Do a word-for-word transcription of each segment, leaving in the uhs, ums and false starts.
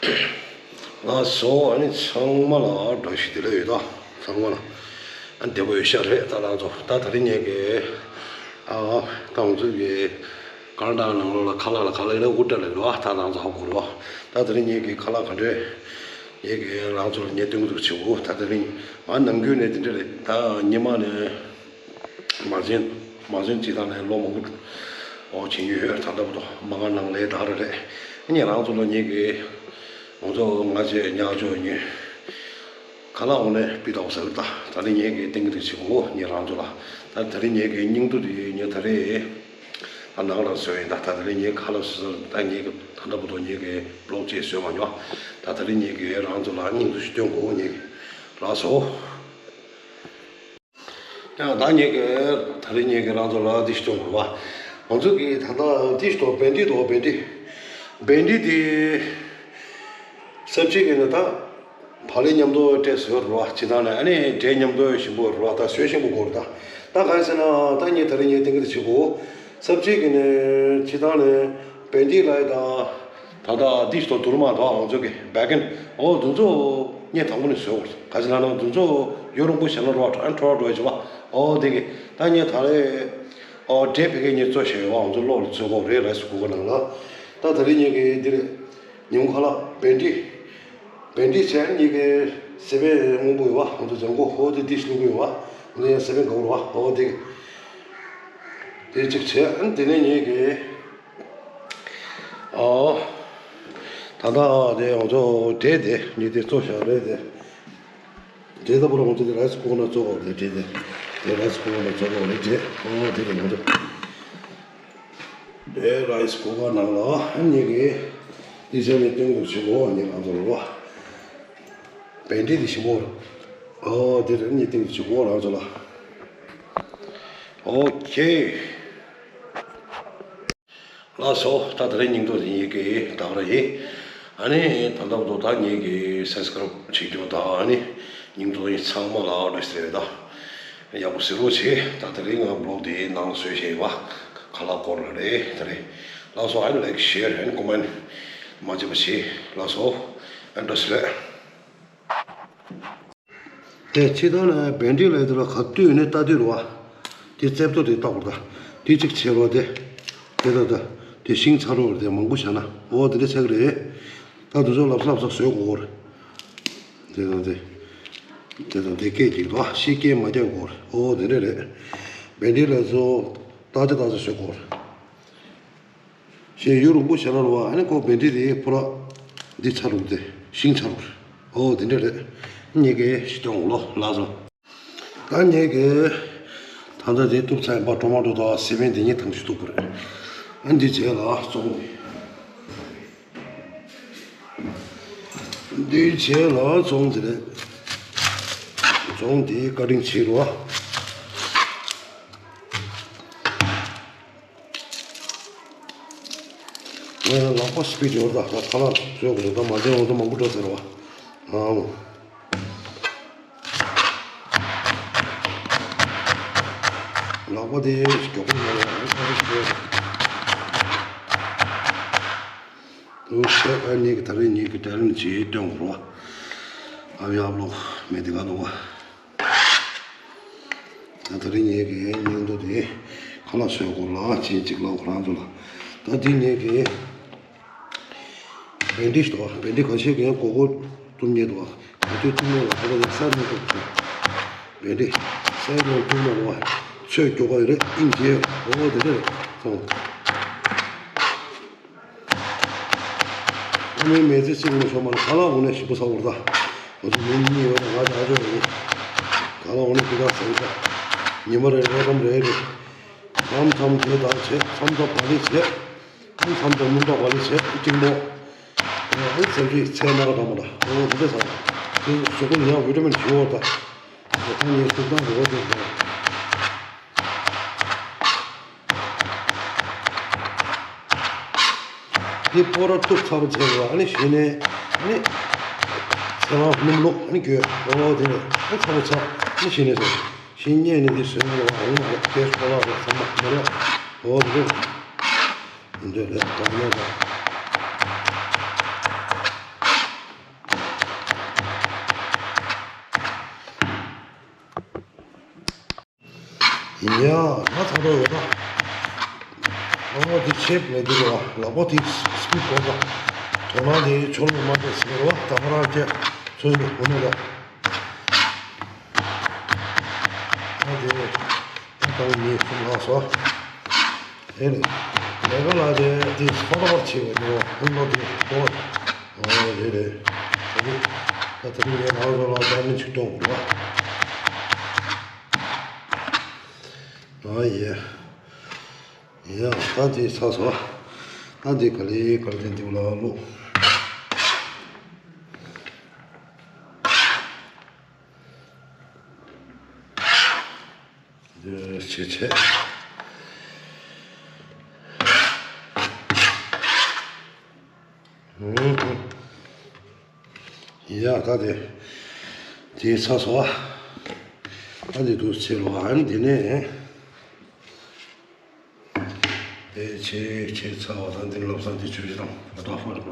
ལགས་སོ། ཨ་ནི་ཚང་མ་ལ་བཀྲ་ཤིས་བདེ་ལེགས་ཡོད་དོ། ཚང་མ་ལ་ཨ་བདེ་པོ་ཡོད་ཤག་རེད། ད་ལང་ཚོ་ད་དེ་རིང་ངེད་ཀྱི་ཨ་ད་ང་ཚོ་གི་གང་ལྟར་ནང་ལོགས་ལ་ཁ་ལག་ལ་ཁ་ལག་ལ་དབུ་སྐྲ་ལ་རེད་བ། ད་ལང་ཚོ་ཧ་གོ་རེད་བ། ད་དེ་རིང་ངེད་ཀྱི་ཁ་ལག་ག་འདྲས་ངེད་ཀྱི་ལང་ཚོ་ལ་ངེད་སྟོན་གི་འདུག་བྱེད་དགོས། ད་དེ་རིང་ང་ནམ་རྒྱུན་ནས་དེ་འདྲ་རེད། ད་ཉི་མ་ནས། མ་ཟིན། མ་ཟིན་སྤྱི་བཏང་ནས་ལོ་མང་པོ་འོ་བྱེད་ཀྱི་ཡོད། ད་ལྟ་བར་དུ་མ་ག་ནང་ལས་ད་རེ་རེད། ངས་རང་ཚོ་ལ་ངེད་ཀྱི་ང་ཚོ་ང་བཅས་ཉག་ཆོག་ཉོས། ག་ལ་འོང་ནས་པི་ཏའོ་ཟེར་ད། ད་རེས་ངེད་ཀྱི་ཏིང་གི་ཏིག་བྱེད་དགོས་ངས་རང་ཚོ་ལ། ད་ད་རེས་ངེད་ཀྱི་སྙིང་སྡུག་དེ་ངས་ད་རེས་ད་ནང་ལ་བཟོས་ཡིན། ད་ད་ད་རེས་ངས་ཁ་ལ་བཟོས་ད་ངེད་ཀྱི་ད་ལྟ་བར་དུ་ངེད་ཀྱི་བློག་ཅེས་བཟོས་མ་མྱོང་། ད་ད་རེས་ངེད་ཀྱི་རང་ཚོ་ལ་སྙིང་སྡུག་ཞིག་སྟོན་དགོས་ངེད་ཀྱི་ལགས་སོ། ཡང་ད་ངེད་ཀྱི་ད་རེས་ངེད་ཀྱི་རང་ཚོ་ལ་འདི་ཞིག་སྟོན་དགོས་པ། ང་ཚོ་གི་ད་ལྟ་འདི་ཞིག་ཏོ་བེན་ཌི་ཏོ་བེན་ཌི། བེན་ཌི་དེ་སབ་ཅིག་གི་ནི་ད་བག་ལེབ་མཉམ་དུ་སྤྲད་བཟོས་རུ་བ་ཇི་ལྟར་ནས་ཨ་ནི་འབྲས་མཉམ་དུ་ཞིམ་པོ་རུ་བ་ད་བཟོས་ཞིམ་པོ་དགོས་རུ་ད། ད་གང་ཟེར་ན་ད་ངེད་ད་རེས་ངེད་ཏིང་གི་ད་བྱེད་དགོས། སབ་ཅིག་གི་ནི་ཇི་ལྟར་ནས་བེན་ཌི་ལ་ཡི་ད། ད་ལྟ་འདི་ཚོ་དུར་མ་དང་ང་ཚོ་གི་བེ་གན་འོ་འདི་ཚོ་ངས་དང་པོ་ནས་བཟོས་པ་རེད། ག་ཅི་ལབ་ན་འདི་ཚོ་ཡུན་རིང་པོ་བྱས་ན་རོ་ཨ་འཕྲོ་བ་འགྲོ་ཡ་བྱེད་པ། འོ་དེ་གི་ད་ངས་ད་རེས་འོ་འབྲས་བེ་གན་ངས་བཙོ་བྱས་ཡོད་པ་ང་ཚོ་གློག་ལ་བཙོ་གོ་རེད། རའི་སི་ཀུ་ཀར་ནང་ལ། ད་ད་རེས་ངས་གི་འདི་རེད། ཉིན་གུང་ཁ་ལག་བེན་ཌི། བེན་ཌི་བྱས་ངས་གི་སེ་བན་སྔོན་པོ་ཡོད་པ་ང་ཚོ་ལྗང་གུ་འོ་དེ་འདི་བླུག་གི་ཡོད་པ་ང་ཚོ་ཡང་སེ་བན་ག་བོར་བ་འོ་དེ་གི་དེ་གཅིག་བྱས། དེ་ནས་ངས་གི་ཨོ། ད་ལྟ་དེ་ང་ཚོ་འབྲས་དེ་ཉི་དེ་བཙོ་བཞག་རེད་དེ། འབྲས་ལྟ་བུ་ལ་ང་ཚོ་དེ་རའི་སི་ཀུ་ཀར་ནང་བཙོ་དགོས་རེད་འབྲས་དེ། དེ་རའི་སི་ཀུ་ཀར་ནང་བཙོ་དགོས་རེད་འབྲས། ཨོ་དེ་རེད་ང་ཚོ། དེ་རའི་སི་ཀུ་ཀར་ནང་ལ་ཨ་ཉི་གི་དེ་བྱས་ནས་སྟོན་དགོས་བྱེད་དགོས་ཉི་ང་ཚོ་ལ། བེན་ཌི་དེ་ཞིམ་པོ་རེད། ཨོ་དེ་རེད་ཉི་སྟོན་དགོས་བྱེད་དགོས་རང་ཚོ་ལ། ཨོ་ཁེ། ལགས་སོ། ད་དེ་རིང་སྙིང་སྟོབས་དེ་ངེད་ཀྱི་ད་ག་རང་ཡིན། ཨ་ནི་ད་ལྟ་བར་དུ་ད་ངེད་ཀྱི་སབ་སི་ཀ་རབ་བྱེད་རྒྱུ་དང་ཨ་ནི་སྙིང་སྟོབས་ཡིན་ཚང་མ་ལ་བཀྲ་ཤིས་བདེ་ལེགས་དང་། ཡག་པོ་གཟིགས་རོགས་བྱེད། ད་དེ་རིང་ང་བི་ལོག་དེ་ནང་བཟོས་བྱས་པ་ཁ་ལག་སྐོར་ལ་རེད་དེ་རེད། ལགས་སོ། ཨ་ནི་ལའིཀ་ཤེར་ཨ་ནི་ཀོ་མེན་མ་བརྗེད་པ་བྱེད། ལགས་སོ། ཨ་ནི་བཀྲ་ཤིས་བདེ་ལེགས། དེ་ཕྱི་ཐང་ནས་བེན་ཌི་ལ་དེ་ལ་ག་དུས་ནས་ལྟ་དུས་རུ་བ། དེ་རྩེབ་ཏོ་དེ་ལྟ་བུར་ད། དེ་གཅིག་བྱེད་རོགས་དེ། དེ་ད་ད། དེ་ཤིང་ཚ་རོགས་དེ་མང་པོ་བྱ་ན་འོ་དེ་འདྲ་ཆགས་ཀྱི་རེད། ད་དུ་ཚོ་ལབ་ས་ལབ་ས་བཟོས་དགོས་རེད། དེ་དང་དེ། དེ་དང་དེ་སྐད་ཅིག་འདུག་ཨ་ཤི་སྐད་མ་རྒྱག་དགོས་རེད་འོ་དེ་འདྲ་རེད། བེན་ཌི་ལ་ཚོ། ཏག་ཅག་ཏག་ཅག་བཟོས་དགོས་རེད། ཞེས་ཡུན་རིང་པོ་བྱས་ན་རུ་བ་ཨ་ནི་ཁོ་བེན་ཌི་དེ་ཕོ་ར་འདི་ཚ་རུག་དེ་ཤིང་ཚ་རུག་རེད། ཨོ་དེ་འདྲ་རེད། ངེད་ཀྱི་ཤི་སྟོང་ལོ་ལ་སོ། ད་ངེད་ཀྱི་ད་ལྟ་དེ་གཏུབ་ཚར་ཡིན་པ་ཊོ་མ་ཊོ་དང་སི་པན་དེ་གཉིས་ཐང་ཞིག་གཏུབ་དགོས་རེད། ཨ་འདི་རྗེས་ལ་བཙོང་། འདི་རྗེས་ལ་བཙོང་དེ་རེད། བཙོང་དེ་ཀ་ཊིང་བྱེད་རོགས། ལག་པ་སི་པི་ཌི་ཡོད་ད། ཁ་ལག་བཟོས་དགོས་ད། མ་བཟོས་འོང་ད་མང་པོ་འགྲོ་ཟེར་བ། ཨང་། ལག་པ་དེ་མགྱོགས་པོ་ཡོད་རེད། ཨང་། ཁ་ལག་བཟོས། དུ་ཤ་ཨ་ནི་གི་ད་རེས་ཉིད་ཀྱི་ཊེ་ལེན་ཊི་ཅིག་སྟོན་དགོས་རེད་བ། ཨ་ཡག་ལོ་མེད་དེ་ག་ལོ་བ། ད་ད་རེས་ངེད་ཀྱི་སྙིང་སྟོབས་དེ་ཁ་ལག་བཟོས་སྐོར་ལ་ཅིག་ཅིག་ལབ་ཁོ་རང་ཚོ་ལ། ད་འདི་ངེད་ཀྱི་བེན་ཌི་ཞིག་འདུག་བ། བེན་ཌི་གང་ཤེས་ཀྱི་མགོ་སྐོར་གཏུབ་མཁན་འདུག་བ། ག་དུས་གཏུབ་མཁན་ལ་ཁ་ལག་དེ་སེར་མོ་གཏུབ་ཀྱི། བེན་ཌི་སེར་མོ་གཏུབ་ན་ལོ་བ། ཚོས་མགྱོགས་པ་ཡོད་རེད། དབྱིངས་རྗེ་ཡོད་རེད། འོ་དེ་འདྲ་རེད་སོང་། ཨ་ནི་མེ་ཙི་གཅིག་ནས་ཤོར་མ་ལ་ཁ་ལག་འོ་ནས་ཞིབ་པོ་ཚ་བོར་ད། ང་ཚོ་མི་གཉིས་ཡོད་རེད། ང་ཆ་ཆོག་རེད། ཁ་ལག་འོ་ནས་ཕི་ཀ་ཟེར་ད། ཉི་མ་རེ་རེ་ཙམ་རེ་རེ། མཚམས་མཚམས་དེ་དག་བྱེད། མཚམས་མཚམས་བ་ལི་བྱེད། མཚམས་མཚམས་དེ་སྣུམ་དག་བ་ལི་བྱེད་གཅིག་མོ། ཨ་ནི་སེམས་ཀྱི་ཚེ་ན་ག་འདྲ་མ་འདྲ་འོ་དེ་འདྲ་ཚ་བ། དེ་གཟུགས་པོ་ཡང་བི་ཊ་མིན་ཞུ་བོར་ད། ད་ངས་ཐུགས་དམ་རེ་བ་དེ་རེད། འདི་སྤོ་ར་གཏུབ་ཚར་བ་བྱས་པ་ཨ་ནི་གཞི་ནས་ཨ་ནི་ཚེ་རང་སྣུམ་བླུགས་ཨ་ནི་འགྱོད་འོ་དེ་ནས་ཨ་ནི་ཚ་པོ་ཚ་ཨ་ནི་གཞི་ནས་ཚ་གཞི་རྙེད་ནས་འདི་བཟོས་ནས་ལ་འོང་མ་རེད། རྒྱས་སྤོ་ལག་རེད་ཚང་མ་མ་རེད། འོ་དེ་རེད། འདི་འདྲ་རེད་ད་ནས་ད། ཡ། ང་ཚ་རོགས་ཡོད་ད། ཨོ་དེ་ཆེབ་མེད་དུ་རོ། ལག་པ་དེ་སི་པིཌ་གོ་ད། དོ་སྣང་དེ་ཆོ་ལོ་མ་དེ་སི་རོ། ད་མ་རང་ཅེ་ཚོས་ནི་གོ་ནི་རོ། ཨོ་དེ་ད་ད་ངས་གསུང་ལ་སོ། ཨེ་ནི། ལས་ཀ་ལ་དེ་དེ་ཧོ་ལོ་བར་ཆེ་བའི་ནོ་ཧོ་ལོ་དེ་ཧོ། ཨོ་རེད་རེད། ད་དེ་ད་དེ་ངས་ང་ཚོ་ལ་ད་ནི་ཆིག་སྟོང་གོ་རོ། ཨ་ཡེ། ཡ། ད་འདི་ཚར་སོང་། ད་འདི་ག་ལེ་ག་ལེ་འདི་ལ་བླུགས། འདི་བྱས་བྱས། ཡ། ད་དེ་དེ་ཚར་སོང་། ད་འདི་འདུག་ཕྱེ་ལོ། ཨ་ནི་འདི་ནས་དེ་ཕྱེ་ཕྱེ་ཚར་བ་དང་འདི་ལོ་བསམ་དེ་ཆུ་བཞི་དང་ཕ་ཏོག་ཕ་ཏོག་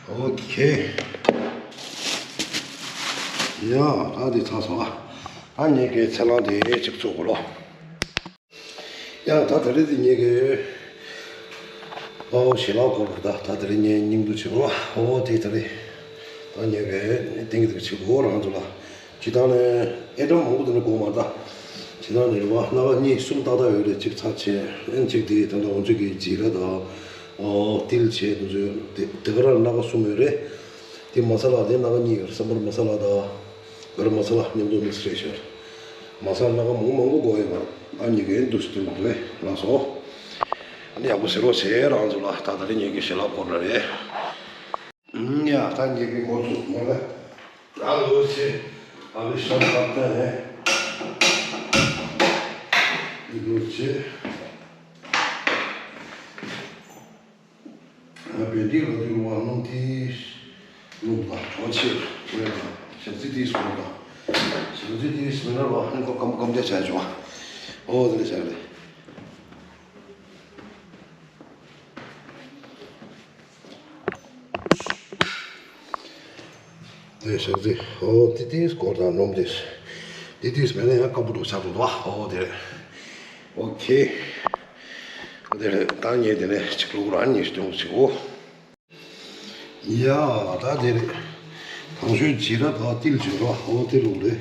ཨོ་ཁེ། ཡ། ད་འདི་ཚར་སོང་ཨ། ཨ་ངེད་ཀྱི་ཚལ་སླང་དེ་གཅིག་བཙུགས་དགོས་ལོ། ཡ། ད་དེ་རིང་དེ་ངེད་ཀྱི་ཨོ་ཞལ་ལག་སྐོར་ད་ད་དེ་རིང་ངས་སྙིང་བསྡུས་བྱེད་དགོས་ཨོ་དེ་དེ་རིང་ད་ངེད་ཀྱི་ཏིང་གི་དེ་བྱེད་དགོས་རང་ཚོ་ལ། ཇི་ལྟར་ནས་ཨེ་ཏམ་མང་པོ་དེ་འདྲ་དགོས་མ་རེད་ད། ཇི་ལྟར་ནས་རེད་བ། སྣ་ཁ་གཉིས་གསུམ་ཏག་ཏག་ཡོད་རེད། གཅིག་ཚར་བྱས་ཨེ་གཅིག་དེ་ད་ལྟ་འོ་ཚོད་ཀྱི་ཇི་ར་དང་ཨོ་ཏིལ་བྱས་དེ་ཚོ་དེ་དེ་ག་ར་སྣ་ཁ་གསུམ་ཡོད་རེད། དེ་མ་ས་ལ་དེ་སྣ་ཁ་གཉིས་ཡོད་རེད། སམ་བར་མ་ས་ལ་དང་ག་ར་མ་ས་ལ་མཉམ་དུ་མིག་སི་བྱས་ཤར། མ་ས་ལ་སྣ་ཁ་མང་མང་པོ་དགོས་ཡོད་མ་རེད། ཨ་ཉི་གའི་འདུག་སེ་དེ་མ་རེད་ལགས་སོ། ཨ་ནི་ཡག་པོ་ཟེར་རོགས་བྱས་རང་ཚོ་ལ། ད་ད་རེས་ངེད་ཀྱི་ཞལ་ལག་སྐོར་ར་རེད། ཡ། ད་ངེད་ཀྱི་འགོ་ཚུགས་མ་ལ། ད་ལོ་ཆེ་ཨ་བི་ཤམ་ཁབ་ཏན་ཧེ། ལོ་ཆེ། ང་བེ་འདི་ལ་དུ་བ་ནོ་ཏི་ནུབ་ལ་གྲོ་ཆེ་བེ་ལ་ཞག་ཚི་ཏི་སོང་ལ། ཞག་ཚི་ཏི་སི་མེ་ན་བ་ཧན་གོ་ཀམ་ཀམ་ཏེ་ཆ་ཆོ། ཨོ་དེ་ལེ་ཆ་ལེ། དེ་ཞག་ཚི། ཨོ་ཏི་ཏིས་སྐོར་དང་སྣུམ་དེ། ཏི་ཏིས་མེད་ན་ཡང་སྐམ་པོ་འགྲོ་ཆགས་འགྲོ་འདུག་ཨོ་དེ་རེད། ཨོ་ཁེ། དེ་རེད། ད་ངས་དེ་ནས་གཅིག་ལོག་རང་ཉིད་སྟོན་གཅིག་འོ། ཡ། ད་དེ་རེད། དང་ཤོས་ཇི་ར་དང་ཏིལ་བྱོས་ར། ཨོ་དེ་ལོག་རེད།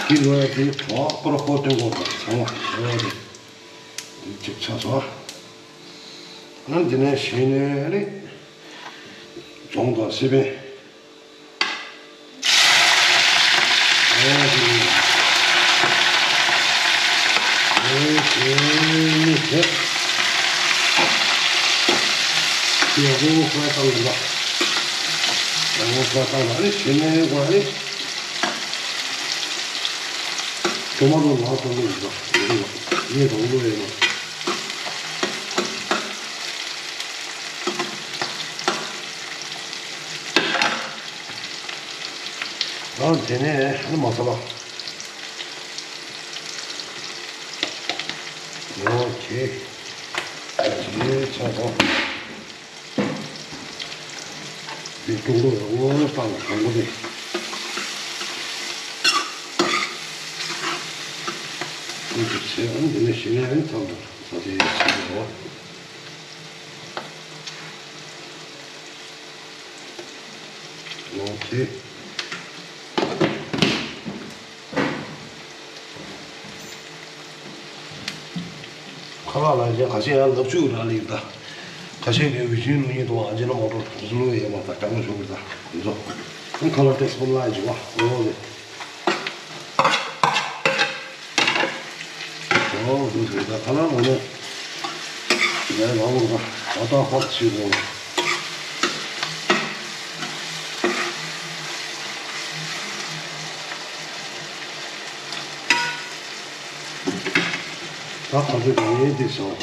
ཀི་ལོ་ཡ་དེ་གྲོགས་པར་ཧོ་སྟོན་གོ་དང་ཚང་མ་ཧོ་དེ་དེ་གཅིག་ཆགས་སོང་། ཨ་འདི་ནས་གཞི་ནས་ནི་ལྗོངས་དང་སི་པན། ཨོ་དེ་ནས་ཨོ་དེ་ནས་དེ། ཡག་པོ་ཧྥ་རའི་བཏང་གི་འདུག་ཡག་པོ་ཧྥ་རའི་བཏང་ལ་ཨ་ནི་ཞི་ནས་གོ་ཨ་ནི། ཊོ་མ་ཊོ་ལ་ཐོག་ལ་འདུག་ཡིན་ནོ། ངས་རང་བློ་ཡིན་ནོ། ཨ་དེ་ནས་ཨ་ནི་མ་ས་ལ། ཨོ་ཁེ། ཨ་ཁེ་ཆ་ཚང་། འདི་ཀྲུང་ལོ་ཡོད་ངོ་སྤང་དང་པོ་དེ། འདི་ཚོ་བྱས་ཨ་འདི་ནས་ཞི་ནས་ཨ་ནི་ཚང་དུ་ས་དེ་ཡོད་ཚང་དུ་འགྲོ། ཨོ་ཁེ། ཁ་ལག་ལ་ཡང་ཁ་ཤས་ཡང་ལབ་བཅུག་ར་ལེགས་ད། ཁ་ཤས་ཀྱི་འུ་ཆིན་ལུགས་ཉིད་དུ་ཨ་ཇེ་ནོ་མོ་ཊོ་བཟོ་ལུགས་ཡོད་མ་ད་དྲང་མོ་ཞུ་གི་ད་འདི་ཚོ། ཁ་ལག་ཏེ་སི་པོ་ལ་ཡང་བྱུང་བ་ཨོ་ལེ། ཨོ་འདི་ཚོ་ད་ཁ་ལག་ངོ་ནས་ངས་ལབ་དགོས་ད་ད་ཧོབ་བྱེད་དགོས། ད་ཁ་ཚོད་ག་ནས་འདི་སོང་།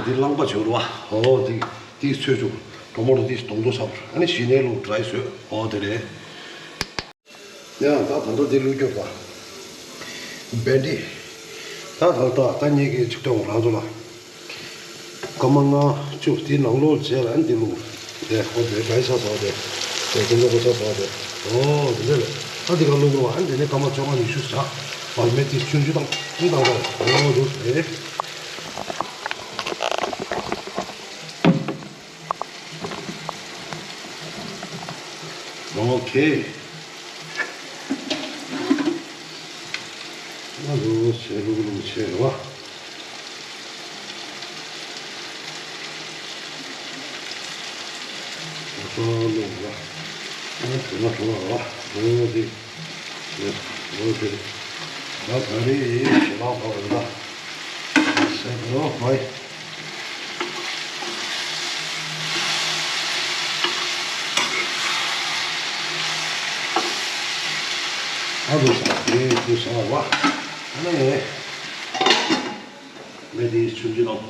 འདི་རླངས་པ་བྱོས་རོགས། ཨོ་འདི་འདི་ཚོས་བྱུག་ཊོ་མ་ཊོ་འདི་སྡོང་དོ་ཟ་བར། ཨ་ནི་གཞི་ནས་ལུག་ཌ་རའི་བཟོས། ཨོ་དེ་རེད། ཡང་ད་ད་ལྟ་འདི་བླུགས་རྒྱུ་ད། བན་ཌི། ད་ད་ད་ད་ངེད་ཀྱི་ཆིག་སྟོང་རང་ཚོ་ལ། སྐར་མ་ལྔ་བཅུ་དེའི་ནང་ལོགས་བྱས་ལ་འདི་བླུགས། དེ་ཁོ་དེ་བྲའི་ས་ཟ་དེ། དེ་ཀུན་ཏུ་ཁོ་ས་ཟ་དེ། ཨོ་དེ་འདྲ་རེད། ད་འདི་ག་བླུགས་རོགས། ཨ་འདི་ནས་སྐར་མ་བཅོ་ལྔ་ཉི་ཤུ་བྱ། བར་མེད་དེ་ཆུང་ཆུང་དང་ཨིན་དང་དང་། ཨོ་འདུག་དེ། ཨོ་ཁེ། ང་ཚོ་ཆེ་ལུག་ལུག་ཆེ་རེད་བ། ཨ་ལོ་བ། ཨ་དེ་ལ་འགྲོ་བ་རེད་བ། ཨོ་དེ། ཨོ་དེ། ད་ག་རེ་ཞེ་ལག་ཕོག་རེད་ད། ཟེར་གི་རོ་ཕོག་ཡི། ཨ་རུ་ས་དེ་དེ་ས་བ། ཨ་ནི་མེ་དེ་ཆུང་ཆུང་ནང་།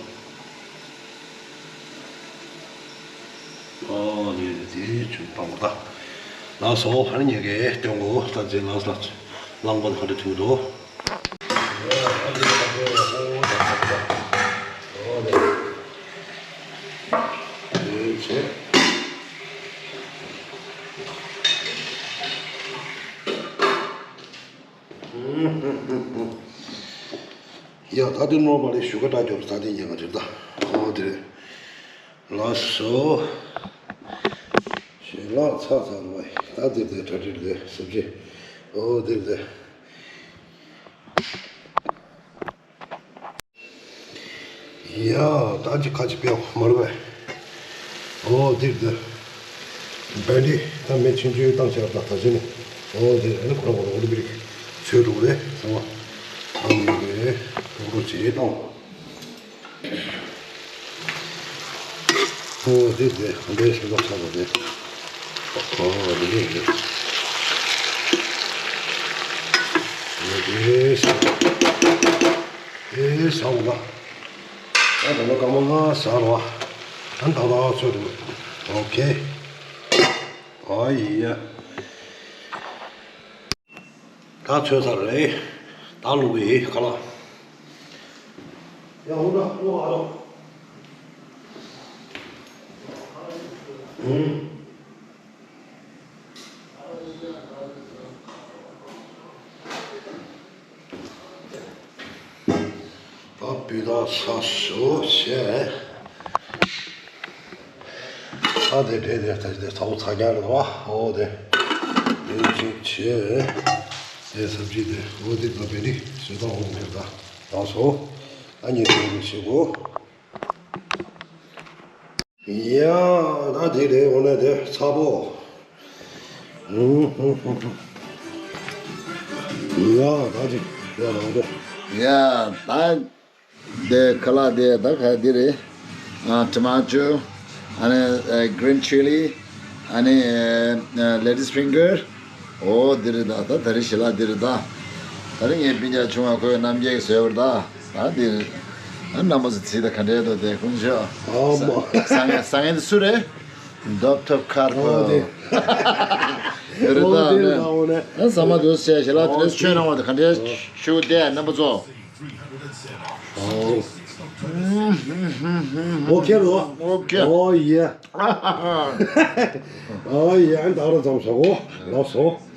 ཨོ་ནི་དེ་ཆུང་བཏང་བ་ད། ལགས་སོ། ཧ་ནི་ཉེ་གེ་སྟོན་གོ་ད་ཅི་ལགས་ལགས། རླངས་པ་ཧ་ཏི་ཐུག་འདུག་ཡ་ད་དུང་ནོར་བ་ལས་ཞུ་ག་ད་རྒྱོབ་ས་དེ་ཉེ་ག་རེད་ད། ཨོ་དེ་རེད། ལགས་སོ། ཞེ་ལག་ཚ་ཚ་རུ་བ་ཡི་ད་དེ་དེ་གྲ་སྒྲིག་དེ་སུབ་ཅི། ཨོ་དེ་དེ། ཡ་ད་ཅི་ཁ་ཅི་པེའོ་མ་རུ་བ་ཡི། ཨོ་དེ་དེ། བན་ཌི་ད་མེ་ཆུང་ཆུང་བཏང་བྱས་ད་ད་ཅི་ནི། ཨོ་དེ་ཨ་ནི་ཁོ་རང་ཁོ་རང་ཨོ་ལི་བི་རིག་ཚོས་འགྲོ་གི་རེད་ཚང་མ། ཨོ་ལི་བི་རིག་ཐུག་རོ་ཅི་བཏང་། ཨོ་དེ་དེ་འདྲའི་ཞིག་ལོག་ཚར་བ་དེ། ཨོ་དེ་དེ་དེ། ཨོ་དེ་ས། ཨེ་ས་འོ་ལ། ཨ་ད་ལོ་སྐར་མ་ལྔ་ཟ་རོ། ཨ་ད་ད་ཚོད་རེད། ཨོ་ཁེ། ཨོ་ཡ། ད་ཚོད་ཚར་རེད། ད་ལུག་གི་ཁ་ལག་ཡ་འོ་ན་ལོ་ཨ་ལོ། ཨུམ། ད་སྤུས་དག་ས་སོ་བྱས། ཨ་དེ་དེ་དེ་དེ་དེ་ཚ་བོ་ཚ་རྒྱག་རེད་བ། ཨོ་དེ་དེ་ཅིག་བྱས། དེ་སབ་ཇི་དེ་ཨོ་དེ་ད་བེ་རི་སུ་ད་ཨོ་དེ་ད་ད་སོ། ཨ་ནི་དེ་རུ་ཞིག་གོ། ཡ་ད་དེ་རེད། འོ་ན་དེ་ཚ་བོ། ཡ་ད་དེ་ཡ་ད་དེ། ཡ་ད། དེ་ཁ་ལག་དེ་ད་ག་དེ་རེད། ཨ་ཊོ་མ་ཊོ། ཨ་ནི་ཨ་གི་རིན་ཆི་ལི། ཨ་ནི་ཨ་ལེ་ཌི་སི་ཕིང་གར། ཨོ་དེ་རེད་ད། ད་ད་རེས་ཞལ་ལག་དེ་རེད་ད། ད་རེས་ངའི་སྤུན་ཀྱག་ཆུང་བ་ཁོས་རྣམ་རྒྱལ་གྱིས་བཟོས་པ་རེད་ད། ད་དེ་རེད། ཨ་རྣམ་པ་ཚོ་ཚིག་ད་ག་འདྲས་འདུག་དེ་ཁུངས་ཆོད། ཨ་མ། ཟ་ཟ་མཁན་དེ་སུ་རེད། ཌོག་ཊར་ཁར་པོ། ཨོ་དེ། དེ་རེད་ད། ཨོ་དེ་རེད་ད། ཨོ་ནས། ཨ་ཟ་མ་དུས་ཟེར་ཞལ་ལག་དེ་འདྲས་མཆོད་གནང་བ་དེ་ག་འདྲས་ཞུ་བདེ་རྣམ་པ་ཚོ། ཨོ། ཨོ་ཁེ་རོ། ཨོ་ཁེ། ཨོ་ཡེ། ཨོ་ཡེ། ཨ་ད་ར་ཙམ་ཟ་གོ། ལགས་སོ།